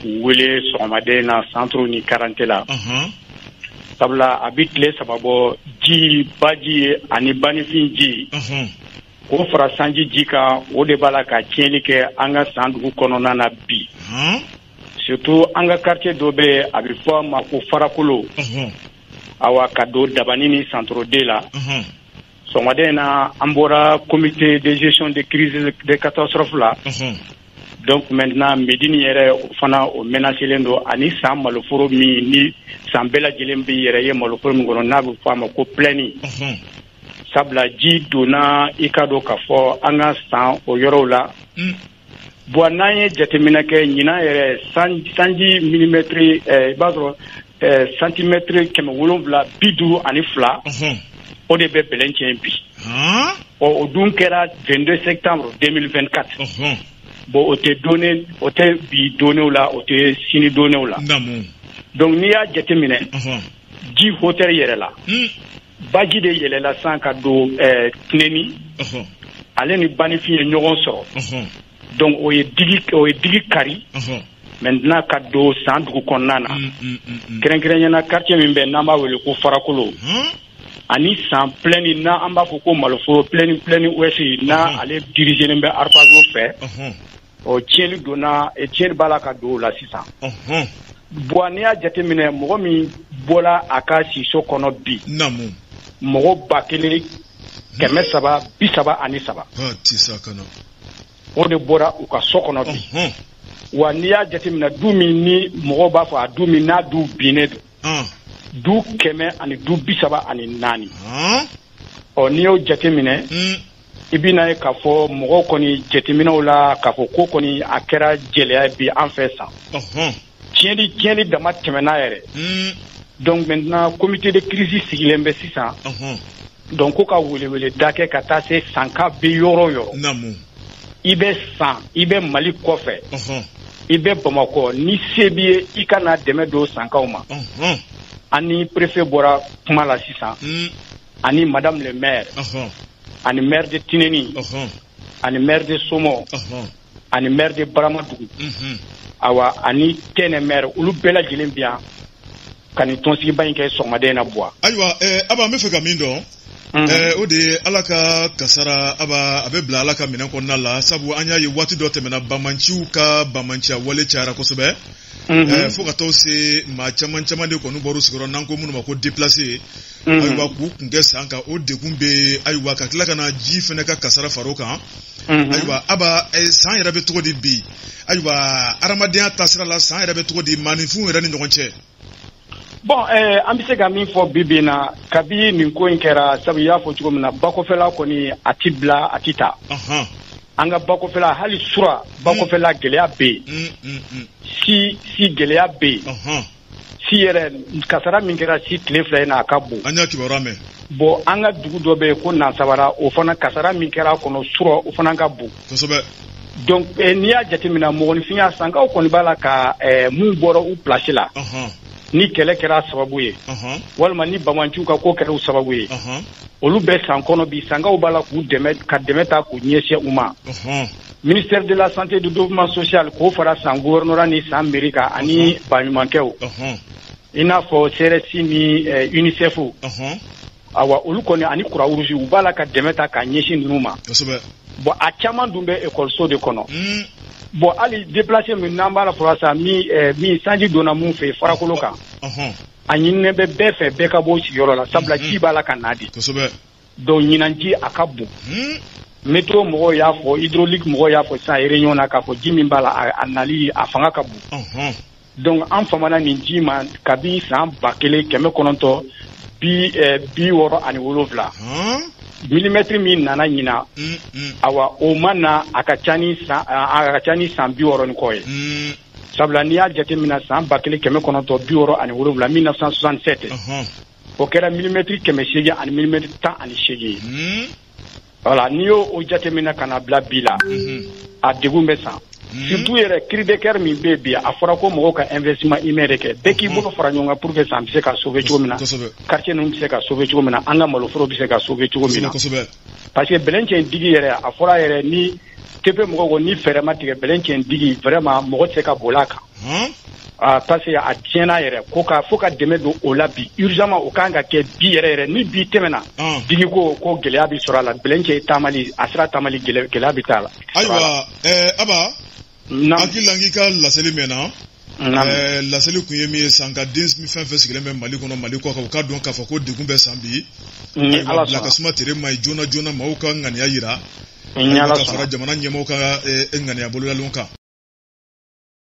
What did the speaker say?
k'u wele sɔgɔmaden na centre ni karante la. Sabula a bɛ tile 3 bɔ, ji baji ye ani banifin ji. K'o fara sanji ji kan, o de b'a la ka tiɲɛni kɛ an ka San dugu kɔnɔna na bi. Surtout an ka quartier dɔ bɛ yen, a bɛ fɔ a ma ko Farakolo. Awa, ka don Dabani ni Centre la. Sɔgɔmaden in na, an bɔra comité de gestion de crise de catastrophe la. Donc maintenant, Médine yɛrɛ, o fana o menacelen don, ani San maloforo min ni san bɛɛ lajɛlen bɛ yɛrɛ ye maloforo min kɔnɔ, n'a bɛ fɔ a ma ko plaine. Sabula ji donna, i ka dɔn k'a fɔ an ka San o yɔrɔw la. Bon, n'an ye jateminɛ kɛ ɲinan yɛrɛ, sanji millimètre, i b'a sɔrɔ centimètre 752, o de bɛ Bɛlɛncɛn bi. Ɔ, o dun kɛra 22 septembre 2024. Bon, o tɛ donné, o tɛ bi données la, o tɛ sini données la. Donc n'i y'a jateminɛ, ji hauteur yɛrɛ la, baji de yɛlɛla san ka don Tinɛni, ale ni Banifin ye ɲɔgɔn sɔrɔ. Donc o ye digi kari maintenant ka don San dugu kɔnɔna na, kɛrɛnkɛrɛnyana quartier min bɛ n'an b'a wele ko Farakolo, ani San plaine, n'a an b'a fɔ ko maloforo plaine, plaine ouest, n'a ale dirigelen bɛ Arpajo fɛ. Ɔ, tiɲɛni donna, tiɲɛni b'a la ka don o la sisan. Bon, n'i y'a jateminɛ, mɔgɔ min bɔra a ka siso kɔnɔ bi, mɔgɔ 1333, o de bɔra u ka so kɔnɔ bi. Wa n'i y'a jateminɛ, du min ni mɔgɔw b'a fɔ a du min n'a du binnen don, du 134. Ɔ, n'i y'o jateminɛ, i bɛna ye k'a fɔ mɔgɔw kɔni jateminɛw la k'a fɔ ko kɔni a kɛra gɛlɛya bi an fɛ San. Tiɲɛni dama tɛmɛna yɛrɛ. Donc maintenant, comité de crise sigilen bɛ sisan. Donc ko ka welewele da kɛ ka taa se Sanka bɛ yɔrɔ o yɔrɔ. I bɛ San, i bɛ Mali kɔfɛ, i bɛ Bamakɔ, ni se b'i ye, i ka na dɛmɛ don Sankaw ma. Ani préfet bɔra kuma la sisan, ani madame le maire, ani maire de Tineni, ani maire de Somɔ, ani maire de Baramadugu, awa, ani Tɛnɛ maire, olu bɛɛ lajɛlen bi yan ka nin tɔnsigiba in kɛ sɔgɔmaden na Buwa. Ayiwa, Aba, n bɛ fɛ ka min dɔn, o de ye Ala ka kasara. Aba, a bɛ bila Ala ka minɛn kɔnɔna la, sabu an y'a ye waati dɔ tɛmɛna, bamanciw ka bamanciya wale cayara kosɛbɛ, fo ka t'aw se maa caman caman de kɔni bɔr'u sigiyɔrɔ, n'an ko minnu ma ko déplacé. Ayiwa, k'u kun kɛ San kan, o degun bɛ. Ayiwa, ka tila ka na ji fɛnɛ ka kasara far'o kan. Ayiwa, Aba, San yɛrɛ bɛ cogo di bi? Ayiwa, adamadenya taasira la, San yɛrɛ bɛ cogo di maaninfinw yɛrɛ ni ɲɔgɔn cɛ? Bon, an bɛ se ka min fɔ bi bi in na, kabi nin ko in kɛra, sabu i y'a fɔ cogo min na, bakɔfɛla kɔni a ti bila, a ti ta. An ka bakɔfɛla, hali sura bakɔfɛla, gɛlɛya bɛ yen. Si gɛlɛya bɛ yen. Si yɛrɛ, kasara min kɛra si tile 2 in na, a ka bon. An y'a kibaruya mɛn. Bon, an ka dugu dɔ bɛ yen ko Nansabara, o fana kasara min kɛra a kɔnɔ surɔ, o fana ka bon. Donc n'i y'a jateminɛ, mɔgɔninfinya, Sankaw kɔni b'a la ka mun bɔra u place la, ni kɛlɛ kɛra sababu ye, walima ni bamanciw ka ko kɛra u sababu ye, olu bɛ san kɔnɔ bi. Sankaw b'a la k'u dɛmɛ, ka dɛmɛ ta k'u ɲɛsin u ma. Ministère de la Santé, du Développement social, k'o fara San gouvernorat ni San mairie kan, ani baɲumankɛw, i n'a fɔ CRS ni UNICEF, awa, olu kɔni ani Croix Rouge, u b'a la ka dɛmɛ ta k'a ɲɛsin ninnu ma. Bon, a caman dun bɛ ekɔliso de kɔnɔ. Bon, hali déplacé min n'an b'a la fɔra sa, min sanji donna mun fɛ Farakolo kan, a ɲininen bɛ bɛɛ fɛ, bɛɛ ka bɔ sigiyɔrɔ la, sabula ji b'a la ka na de. Donc ɲinan ji a ka bon. Météo mɔgɔw y'a fɔ, hydraulique mɔgɔw y'a fɔ sisan réunion na k'a fɔ ji min b'a la, a nali a fanga ka bon. Donc an famana nin ji ma kabi san 1967. Millimètre min nana ɲina, awa, o ma na, a ka ca ni san 60 ni kɔ ye. Sabula n'i y'a jateminɛ, san 1967, 1967, o kɛra millimètre 800 ani millimètre 18 ye. Voilà, n'i y'o o jateminɛ ka na bila bi la, a degun bɛ san. Surtout yɛrɛ, cri de cœur min bɛ yen bi, a fɔra ko mɔgɔw ka investissement humain de kɛ, bɛɛ k'i bolo fara ɲɔgɔn kan pour que san bɛ se ka sauver cogo min na, quartier ninnu bɛ se ka sauver cogo min na, an ka maloforo bɛ se ka sauver cogo min na. Parce que Bɛlɛncɛn digi yɛrɛ, a fɔra yɛrɛ ni TP mɔgɔw ko ni fɛɛrɛ ma tigɛ Bɛlɛncɛn digi, vraiment mɔgɔ tɛ se ka boli a kan. Parce que a tiɲɛna yɛrɛ ko ka fo ka dɛmɛ don o la bi urgemment, o kan ka kɛ bi yɛrɛ yɛrɛ. Ni bi tɛmɛna, digi ko gɛlɛya bɛ sɔrɔ a la. Bɛlɛncɛ taamali, a sira taamali, gɛlɛya bɛ t'a la. Ayiwa, Aba, hakili la n k'i ka laseli mɛnna. Laseli kun ye min ye, san ka den fɛn fɛn sigilen bɛ Mali kɔnɔ, Mali kɔ kan, u k'a dɔn k'a fɔ ko degun bɛ san bi. Ayiwa, bila ka suma tere ma ye joona joona, maaw ka ŋaniya yira ka fara jamana ɲɛmaaw ka ŋaniya bolodalenw kan.